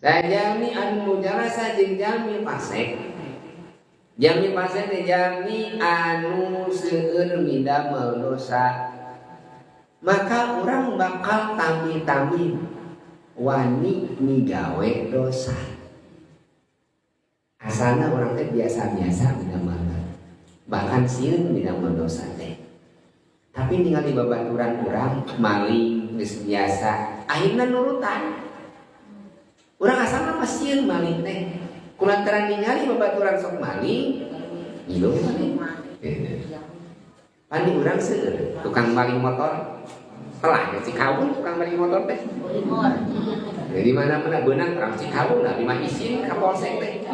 Sajalmi anu mujalasah jeung jalmi fasek. Jalmi fasek teh jalmi anu seueur midamel dosa. Maka urang bakal tami-tami wani migawe dosa. Asalna urang teh biasa-biasa midamel, bahkan sieun midamel dosa teh. Tapi ningali babaturan urang maling geus biasa, akhirna nurutan. Urang asalna mah sieun maling teh. Kulantaran ningali babaturan sok maling, ngilu maling. Pan di urang seueur tukang maling motor. Telah ya Cikawung tukang maling motor teh. Jadi mana-mana beunang orang Cikawung lah, lima izin ka polsek teh.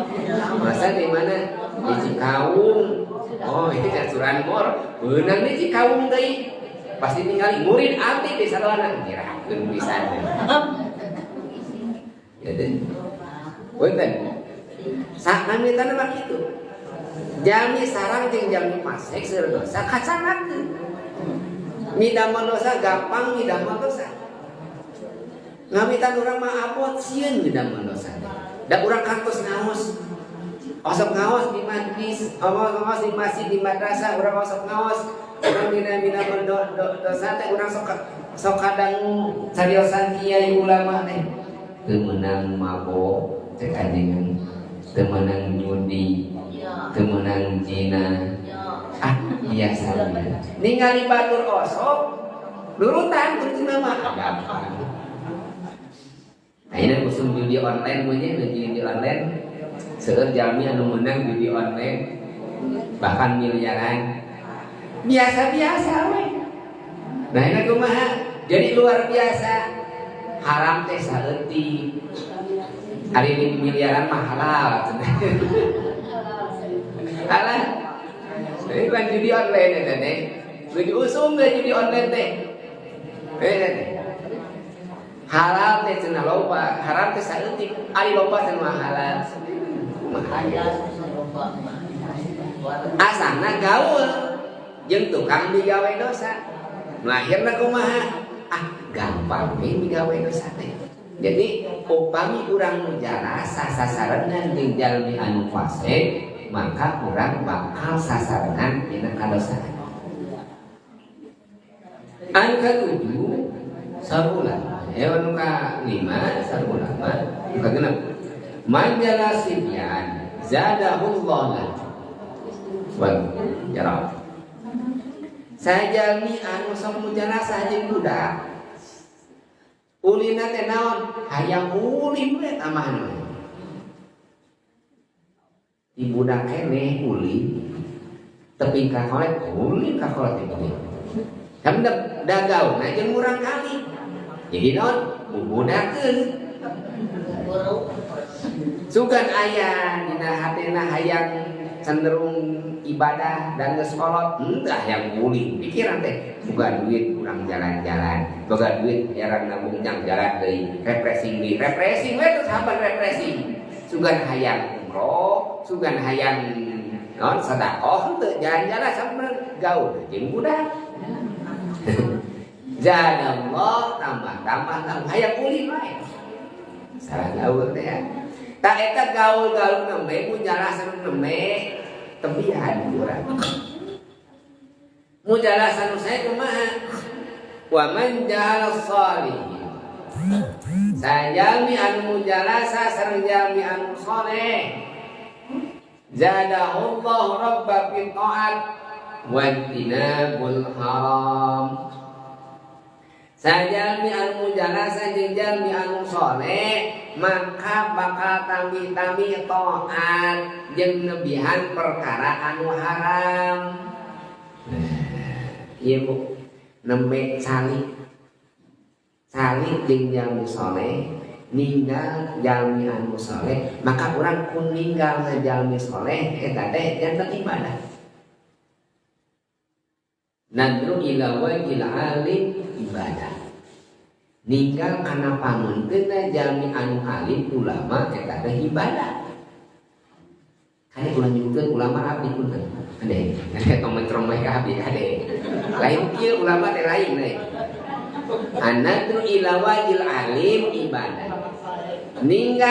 Masa di mana? Di Cikawung. Oh, ini kan curanmor. Beunang di Cikawung deui. Pasti ningali murid abdi di sarwana nyerahkeun pisan. Ya deh. Punten. Saknamitan mah kitu. Jalmi sarang jeung jalmi fasek seueur dosa kacanakeun. Midamel dosa gampang midamel dosa. Ngamitan urang mah abot sieun midamel dosa. Da urang kantos ngaos. Osok ngaos di majlis, ngaos di masjid, di madrasah, urang osok ngaos. Urang dina midamel dosa teh urang sok kadang cariosan kiai ulama teh. Teu meunang mabok cek ajengan, teu meunang judi, teu meunang zina. Ah, biasa we. Ningali batur osok nurutan kudu mah gampang. Ayeuna usum judi online mah nya, judi online. Seueur jalmi anu meunang judi online bahkan miliaran. Biasa-biasa we. Nah, ini kumaha? Jadi luar biasa. Haram teh saeutik. Hari ini miliaran mah halal. Halal. Ini kan judi online eta teh. Judi usum teh judi online teh. Eh teh. Halal teh cenah loba, haram teh saeutik. Ari loba teh mah halal. Kumaha? Asana gaul jeung tukang digawe dosa. Nu akhirna kumaha? Ah, gampang we migawe dosa teh. Jadi upami urang mujalasah sasarengan jeung jalmi anu fasik, maka urang bakal sasarengan dina kadosaan. Anu katujuh saur ulama, ya anu kalima saur ulama, anu kagenep. Man jalasa sibyan zadahullah wal ya. Sajalmi anu sok mujalasah jeung budak. Ulina teh naon? Hayang ulin we tambahan we. Di budak keneh ulin. Teping ka kolot, ulin ka kolot teh gede. Kan da gaulna jeung murang kali. Jadi naon? Bubudakeun. Sugan aya dina hatena hayang cenderung ibadah dan geus kolot, henteu hayang ulin pikiran teh. Boga duit kurang jalan-jalan, boga duit jarang nabung jang jalan deui, refreshing deui, refreshing we terus haban refreshing. Sugan hayang umroh, sugan hayang naon sedekah henteu jalan-jalan sampe gaul jeung budak. Jadallah tambah-tambah tambah hayang ulin wae. Salah gaul teh ya. Tak eta gaul-gaul nembe mujalasah nembe tebihan urang. Mujalasah nu sae kumaha? Wa man ja'ala shalihin. Sajalmi anu mujalasah sareng jalmi anu soleh. Zadahullahu rabba fi ta'at wa tinabul haram. Sajalmi anu mujalasah jeung jalmi anu soleh maka bakal tambih-tambih taat jeung nebihan perkara anu haram. Nah, ieu Bu nembe calik. Calik jeung jalmi soleh, ninggal jalmi anu soleh, maka urang kun ninggalna jalmi soleh eta teh janten ibadah. Nadru ila wajhil alim ibadah. Ninggal kana pangeunteunna jalmi anu alim ulama eta teh ibadah. Kade ulah nyebutkeun ulama abdi punten. Ade, ade tong mencerong bae ka abdi kade. Lain kieu ulama teh lain we. An-nadru ila wajhil alim ibadah. Ninggal